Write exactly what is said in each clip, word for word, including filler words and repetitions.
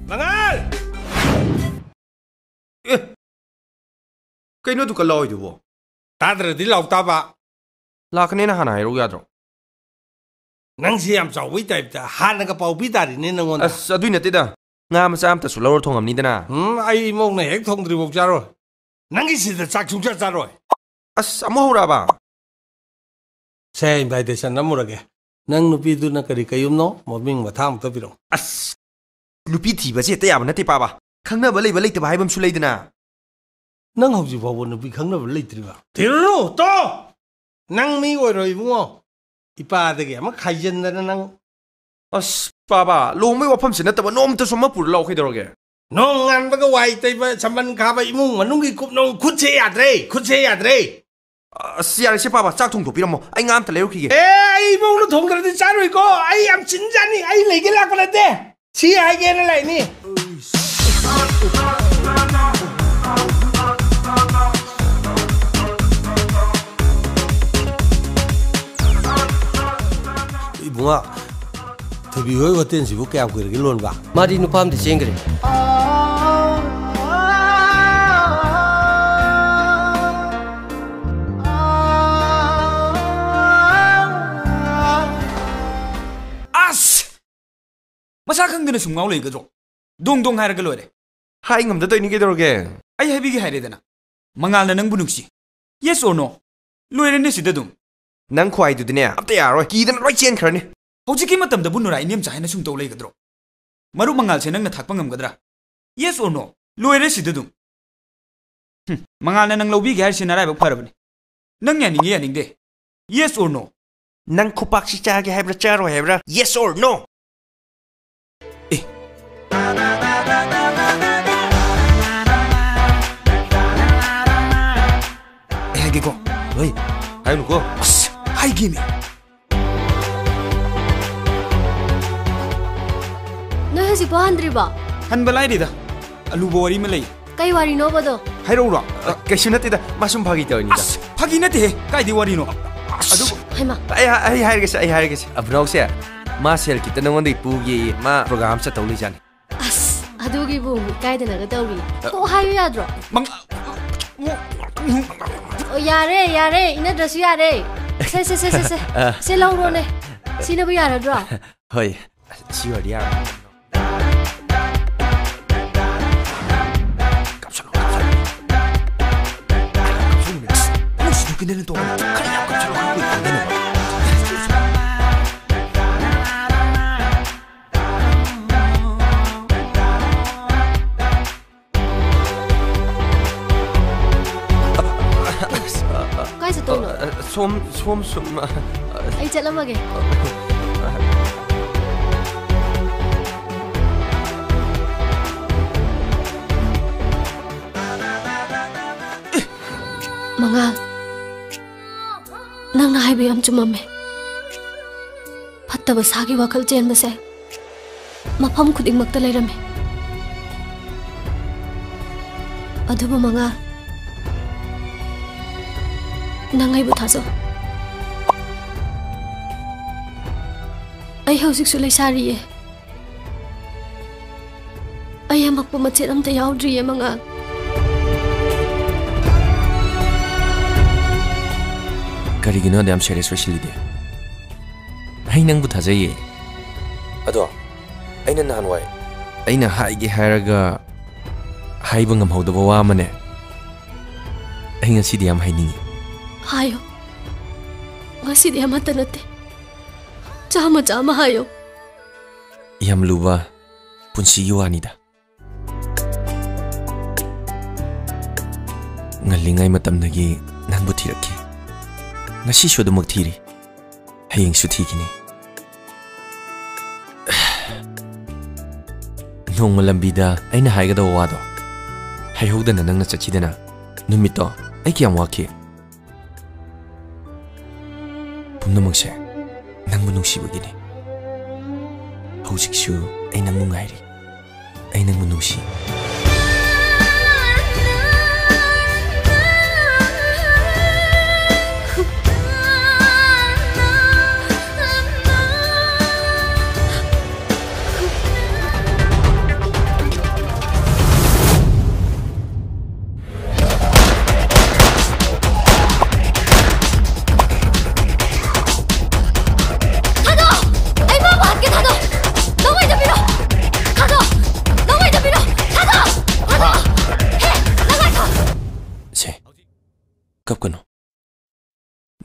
ꯃꯉꯥꯜ! ꯑꯦ! ꯀꯩꯅꯣ ꯑꯗꯨ ꯀꯜꯂꯥꯎꯏꯗꯨꯕꯣ? ꯇꯥꯗ꯭ꯔꯗꯤ ꯂꯥꯎ ꯇꯥꯕ꯫ ꯂꯥꯛꯀꯅꯦꯅ ꯍꯥꯟꯅ ꯍꯥꯏꯔꯛꯎ ꯌꯥꯗ꯭ꯔꯣ? ꯅꯪꯁꯦ ꯌꯥꯝ ꯆꯥꯎꯕꯩ ꯇꯥꯏꯞꯇ ꯍꯥꯟꯅꯒ ꯄꯥꯎ ꯄꯤ ꯇꯥꯔꯤꯅꯦ ꯅꯪꯉꯣꯟꯗ꯫ ꯑꯁ, ꯑꯗꯨꯏ ꯅꯠꯇꯦꯗ꯫ ꯉꯥ ꯃꯆꯥ ꯑꯝꯇꯁꯨ ꯂꯧꯔ ꯊꯣꯡꯉꯝꯅꯤꯗꯅ꯫ ꯎꯝ, ꯑꯩ ꯏꯃꯧꯅ ꯍꯦꯛ ꯊꯣꯡꯗ꯭ꯔꯤꯐꯥꯎ ꯆꯥꯔꯣꯏ꯫ ꯅꯪꯒꯤ ꯁꯤꯗ ꯆꯥꯛ ꯁꯨꯡꯆꯥ ꯆꯥꯔꯣꯏ꯫ ꯑꯁ, ꯑꯃꯨꯛ ꯍꯧꯔꯛꯑꯕ? ꯁꯦ, invitation ꯅꯝꯃꯨꯔꯒꯦ꯫ ꯅꯪ ꯅꯨꯄꯤꯗꯨꯅ ꯀꯔꯤ ꯀꯌꯨꯝꯅꯣ? ꯃꯃꯤꯡ ꯃꯊꯥ ꯑꯃꯨꯛꯇ ꯄꯤꯔꯛꯎ꯫ ꯑꯁ, ꯅꯨꯄꯤ ꯊꯤꯕꯁꯦ ꯍꯦꯛꯇ ꯌꯥꯕ ꯅꯠꯇꯦ, ꯄꯥꯕ꯫ ꯈꯪꯅꯕ ꯂꯩꯕ ꯂꯩꯇꯕ ꯍꯥꯏꯕ ꯑꯃꯁꯨ ꯂꯩꯗꯅ꯫ ꯅꯪ ꯍꯧꯖꯤꯛ ꯐꯥꯎꯕ ꯅꯨꯄꯤ ꯈꯪꯅꯕ ꯂꯩꯇ꯭ꯔꯤꯕ? ꯊꯤꯔꯨꯅꯨ, ꯇꯣ! ꯅꯪ ꯃꯤ ꯑꯣꯏꯔꯣꯏ, ꯏꯕꯨꯡꯉꯣ꯫ ꯏꯄꯥꯗꯒꯤ ꯑꯃ ꯈꯥꯏꯖꯤꯟꯗꯅ ꯅꯪ꯫ ꯑꯁ, ꯄꯥꯕ, ꯂꯨꯍꯣꯡꯕꯩ ꯋꯥꯐꯝꯁꯦ ꯅꯠꯇꯕ ꯅꯣꯡꯃꯇꯁꯨ ꯑꯃ ꯄꯨꯔ ꯂꯥꯛꯑꯣ ꯀꯩꯗꯧꯔꯒꯦ? ꯅꯣꯡ ꯉꯥꯟꯕꯒ ꯋꯥꯏ ꯇꯩꯕ, ꯁꯝꯕꯟ ꯈꯥꯕ, ꯏꯃꯨꯡ ꯃꯅꯨꯡꯒꯤ ꯀꯨꯞꯅꯣꯝ ꯈꯨꯠꯁꯦ ꯌꯥꯗ꯭ꯔꯦ, ꯈꯨꯠꯁꯦ ꯌꯥꯗ꯭ꯔꯦ꯫ ꯑꯁ, ꯌꯥꯔꯦꯁꯦ ꯄꯥꯕ, ꯆꯥꯛ ꯊꯣꯡꯗꯣꯛꯄꯤꯔꯝꯃꯣ, ꯑꯩ ꯉꯥ ꯑꯝꯇ ꯂꯩꯔꯨꯈꯤꯒꯦ꯫ ꯑꯦ, ꯑꯩ ꯏꯃꯧꯅ ꯊꯣꯡꯗ꯭ꯔꯗꯤ ꯆꯥꯔꯣꯏꯀꯣ, ꯑꯩ ꯌꯥꯝ ꯆꯤꯟꯖꯥꯅꯤ, ꯑꯩ ꯂꯩꯒꯦ ꯂꯥꯛꯄ ꯅꯠꯇꯦ, ꯁꯤ ꯍꯥꯏꯒꯦꯅ ꯂꯥꯛꯏꯅꯤ꯫ ꯏꯕꯨꯡꯉꯣ, ꯊꯣꯏꯕꯤ ꯍꯣꯏ ꯍꯣꯇꯦꯜꯁꯤꯕꯨ ꯀꯌꯥꯝ ꯀꯨꯏꯔꯒꯦ ꯂꯣꯟꯕ? ꯃꯥꯗꯤ ꯅꯨꯄꯥ ꯑꯝꯗ ꯆꯦꯟꯈ꯭ꯔꯦ꯫ ꯑꯁ! ꯃꯁꯥ ꯈꯪꯗꯅ ꯁꯨꯝ ꯉꯥꯎ ꯂꯩꯒꯗ꯭ꯔꯣ? ꯗꯣꯡ ꯗꯣꯡ ꯍꯥꯏꯔꯒ ꯂꯣꯏꯔꯦ꯫ ꯍꯥꯏ ꯉꯝꯗ ꯇꯧꯏꯅꯤ ꯀꯩꯗꯧꯔꯒꯦ? ꯑꯩ ꯍꯥꯏꯕꯤꯒꯦ ꯍꯥꯏꯔꯦꯗꯅ꯫ ꯃꯉꯥꯜꯅ ꯅꯪꯕꯨ ꯅꯨꯡꯁꯤ꯫ Yes or no? ꯂꯣꯏꯔꯦꯅꯦ ꯁꯤꯗ ꯑꯗꯨꯝ꯫ ꯅꯪ ꯈꯨꯍꯥꯏꯗꯨꯗꯤꯅꯦ, ꯑꯝꯇ ꯌꯥꯔꯔꯣꯏ꯫ ꯀꯤꯗꯅ ꯂꯣꯏ ꯆꯦꯟꯈ꯭ꯔꯅꯤ꯫ ꯍꯧꯖꯤꯛꯀꯤ ꯃꯇꯝꯗꯕꯨ ꯅꯨꯔꯥ ꯏꯅꯦꯝꯆꯥ ꯍꯥꯏꯅ ꯁꯨꯝ ꯇꯧ ꯂꯩꯒꯗ꯭ꯔꯣ? ꯃꯔꯨꯞ ꯃꯉꯥꯜꯁꯦ ꯅꯪꯅ ꯊꯥꯛꯄ ꯉꯝꯒꯗ꯭ꯔꯥ? Yes or no? ꯂꯣꯏꯔꯦ ꯁꯤꯗ ꯑꯗꯨꯝ꯫ ꯍꯨꯝ, ꯃꯉꯥꯜꯅ ꯅꯪ ꯂꯧꯕꯤꯒꯦ ꯍꯥꯏꯔꯤꯁꯦ ꯅꯔꯥꯏꯕꯛ ꯐꯔꯕꯅꯤ꯫ ꯅꯪ ꯌꯥꯅꯤꯡꯉꯦ ꯌꯥꯅꯤꯡꯗꯦ꯫ Yes or no? ꯅꯪ ꯈꯨꯄꯥꯛꯁꯤ ꯆꯥꯒꯦ ꯍꯥꯏꯕ꯭ꯔꯥ ꯆꯥꯔꯣꯏ ꯍꯥꯏꯕ꯭ꯔꯥ? Yes or no? ꯑꯦ꯫ ꯑꯩ ꯍꯥꯏꯒꯦꯀꯣ꯫ ꯍꯣꯏ, ꯍꯥꯏꯔꯨꯅꯨꯀꯣ꯫ ꯑꯁ, ꯍꯥꯏꯒꯦꯃꯤ꯫ ꯅꯣꯏ ꯍꯧꯖꯤꯛꯐꯥꯎ ꯍꯟꯗ꯭ꯔꯤꯕꯣ? ꯍꯟꯕ ꯂꯥꯏꯔꯤꯗ꯫ ꯑꯂꯨꯕ ꯋꯥꯔꯤ ꯑꯃ ꯂꯩ꯫ ꯀꯩ ꯋꯥꯔꯤꯅꯣꯕꯗꯣ? ꯍꯥꯏꯔꯛꯎꯔꯣ? ꯑ, ꯀꯩꯁꯨ ꯅꯠꯇꯦꯗ, ꯃꯥ ꯁꯨꯝ ꯐꯥꯒꯤ ꯇꯧꯔꯤꯅꯤꯗ꯫ ꯑꯁ, ꯐꯥꯒꯤ ꯅꯠꯇꯦꯍꯦ꯫ ꯀꯥꯏꯗꯩ ꯋꯥꯔꯤꯅꯣ? ꯑꯁ, ꯑꯗꯨꯕꯨ ꯍꯩꯃꯥ꯫ ꯑꯩ ꯍꯥꯏ-, ꯑꯩ ꯍꯥꯏꯔꯒꯦꯁꯦ, ꯑꯩ ꯍꯥꯏꯔꯒꯦꯁꯦ꯫ ꯑꯕ꯭ꯔꯥꯎꯁꯦ, ꯃꯥ ꯁꯦꯜ ꯈꯤꯇ ꯅꯉꯣꯟꯗꯒꯤ ꯄꯨꯒꯦꯌꯦ, ꯃꯥ program ꯆꯠꯇꯧ ꯂꯩꯖꯥꯠꯅꯤ꯫ ꯑꯁ, ꯑꯗꯨꯒꯤꯕꯨ ꯏꯀꯥꯏꯗꯅꯒ ꯇꯧꯔꯤ꯫ ꯀꯣꯛ ꯍꯥꯏꯌꯨ ꯌꯥꯗ꯭ꯔꯣ? ꯃꯉꯥꯜ! ꯑꯣ, ꯌꯥꯔꯦ, ꯌꯥꯔꯦ, ꯏꯟꯅꯗ꯭ꯔꯁꯨ ꯌꯥꯔꯦ꯫ ꯁꯦ, ꯁꯦ, ꯁꯦ, ꯁꯦ, ꯁꯦ꯫ ꯑ꯫ ꯁꯦ, ꯂꯧꯔꯣꯅꯦ꯫ ꯁꯤꯅꯕꯨ ꯌꯥꯔꯗ꯭ꯔꯣ? ꯍꯣꯏ, ꯁꯤ ꯑꯣꯏꯔꯗꯤ ꯌꯥꯔꯦ꯫ ꯀꯥꯞꯁꯜꯂꯣ, ꯀꯥꯞꯁꯜꯂꯣ꯫ ꯀꯥꯞꯁꯜꯂꯣꯅꯦ꯫ ꯅꯪ ꯁꯤꯗꯣꯛꯈꯤꯗꯅ ꯇꯣꯛꯑꯣ꯫ ꯈꯔ ꯌꯥꯝ ꯀꯥꯞꯁꯜꯂꯣ, ꯈꯔ ꯀꯨꯏꯅ ꯇꯧꯗꯅꯕ꯫ ꯀꯥꯏ ꯆꯠꯇꯣꯏꯅꯣ? ꯑ, ꯁꯣꯝ, ꯁꯣꯝ ꯁꯨꯝ, ꯑ, ꯑꯩ ꯆꯠꯂꯝꯃꯒꯦ꯫ ꯃꯉꯥꯜ, ꯅꯪꯅ ꯍꯥꯏꯕ ꯌꯥꯝ ꯆꯨꯝꯃꯝꯃꯦ꯫ ꯐꯠꯇꯕ ꯁꯥꯒꯤ ꯋꯥꯈꯜ ꯆꯦꯟꯕꯁꯦ ꯃꯐꯝ ꯈꯨꯗꯤꯡꯃꯛꯇ ꯂꯩꯔꯝꯃꯤ꯫ ꯑꯗꯨꯕꯨ ꯃꯉꯥꯜ, ꯅꯪ ꯑꯩꯕꯨ ꯊꯥꯖꯧ꯫ ꯑꯩ ꯍꯧꯖꯤꯛꯁꯨ ꯂꯩꯁꯥꯔꯤꯌꯦ꯫ ꯑꯩ ꯑꯃꯛꯄ ꯃꯆꯦꯠ ꯑꯝꯇ ꯌꯥꯎꯗ꯭ꯔꯤꯌꯦ, ꯃꯉꯥꯜ꯫ ꯀꯔꯤꯒꯤꯅꯣ ꯑꯗꯨ ꯌꯥꯝ serious ꯑꯣꯏꯁꯤꯜꯂꯤꯗꯤ? ꯑꯩ ꯅꯪꯕꯨ ꯊꯥꯖꯩꯌꯦ꯫ ꯑꯗꯣ ꯑꯩꯅ ꯅꯍꯥꯟꯋꯥꯏ ꯑꯩꯅ ꯍꯥꯏꯒꯦ ꯍꯥꯏꯔꯒ ꯍꯥꯏꯕ ꯉꯝꯍꯧꯗꯕ ꯋꯥ ꯑꯃꯅꯦ, ꯑꯩ ꯉꯁꯤꯗꯤ ꯌꯥꯝ ꯍꯥꯏꯅꯤꯡꯉꯤ꯫ ꯍꯥꯏꯌꯣ꯫ ꯉꯁꯤꯗꯤ ꯑꯃꯠꯇ ꯅꯠꯇꯦ, ꯆꯥꯝꯃ ꯆꯥꯝꯃ ꯍꯥꯏꯌꯣ꯫ ꯌꯥꯝ ꯂꯨꯕ ꯄꯨꯟꯁꯤꯒꯤ ꯋꯥꯅꯤꯗ꯫ ꯉꯜꯂꯤꯉꯩ ꯃꯇꯝꯗꯒꯤ ꯅꯪꯕꯨ ꯊꯤꯔꯛꯈꯤ꯫ ꯉꯁꯤꯁꯨ ꯑꯗꯨꯃꯛ ꯊꯤꯔꯤ꯫ ꯍꯌꯦꯡꯁꯨ ꯊꯤꯈꯤꯅꯤ꯫ ꯅꯣꯡꯃ ꯂꯝꯕꯤꯗ ꯑꯩꯅ ꯍꯥꯏꯒꯗꯕ ꯋꯥꯗꯣ ꯍꯥꯏꯍꯧꯗꯅ ꯅꯪꯅ ꯆꯠꯈꯤꯗꯅ ꯅꯨꯃꯤꯠꯇꯣ ꯑꯩ ꯀꯌꯥꯝ ꯋꯥꯈꯤ꯫ ꯄꯨꯝꯅꯃꯛꯁꯦ ꯅꯪꯕꯨ ꯅꯨꯡꯁꯤꯕꯒꯤꯅꯤ꯫ ꯍꯧꯖꯤꯛꯁꯨ ꯑꯩ ꯅꯪꯕꯨ ꯉꯥꯏꯔꯤ꯫ ꯑꯩ ꯅꯪꯕꯨ ꯅꯨꯡꯁꯤ꯫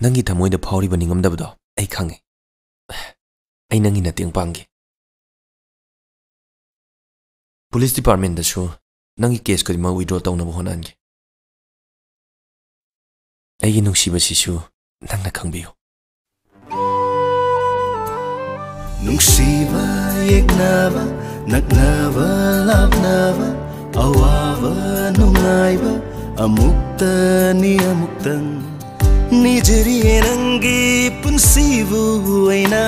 ꯅꯪꯒꯤ ꯊꯃꯣꯏꯗ ꯐꯥꯎꯔꯤꯕ ꯅꯤꯡꯉꯝꯗꯕꯗꯣ ꯑꯩ ꯈꯪꯉꯤ꯫ ꯑꯩ ꯅꯪꯒꯤ ꯃꯇꯦꯡ ꯄꯥꯡꯒꯦ꯫ ꯄꯨꯂꯤꯁ ꯗꯤꯄꯥꯔꯠꯃꯦꯟꯗꯁꯨ ꯅꯪꯒꯤ ꯀꯦꯁ ꯈꯨꯗꯤꯡꯃꯛ ꯋꯤꯗ꯭ꯔꯣ ꯇꯧꯅꯕ ꯍꯣꯠꯅꯍꯟꯒꯦ꯫ ꯑꯩꯒꯤ ꯅꯨꯡꯁꯤꯕꯁꯤꯁꯨ ꯅꯪꯅ ꯈꯪꯕꯤꯌꯨ꯫ ꯅꯨꯡꯁꯤꯕ ꯌꯦꯛꯅꯕ, ꯅꯛꯅꯕ ꯂꯥꯞꯅꯕ, ꯑꯋꯥꯕ ꯅꯨꯡꯉꯥꯏꯕ, ꯑꯃꯨꯛꯇꯅꯤ ꯑꯃꯨꯛꯇꯪ꯫ ꯅꯤꯖꯔꯤꯌꯦ ꯅꯪꯒꯤ ꯄꯨꯟꯁꯤꯕꯨ ꯑꯩꯅ,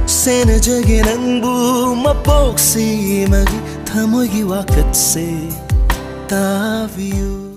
ꯁꯦꯟꯅꯖꯒꯦ ꯅꯪꯕꯨ ꯃꯄꯣꯛꯁꯤꯃꯒꯤ꯫ ꯊꯃꯣꯏꯒꯤ ꯋꯥꯀꯠꯁꯦ ꯇꯥꯕꯤꯌꯨ꯫